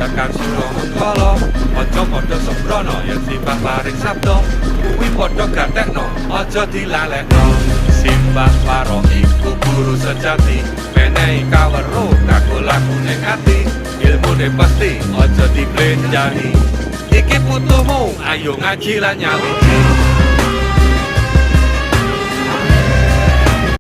Tekan sura mengkala. Aja padha sembrono yen simbah paring sabda, kuwi padha gatekno, aja dilalekno. Simbah Waro iku guru sejati, menehi kaweruh kanggo laku ning ati. Ilmune pasti aja diblenjani. Iki putumu, ayo ngaji lan nyawiji.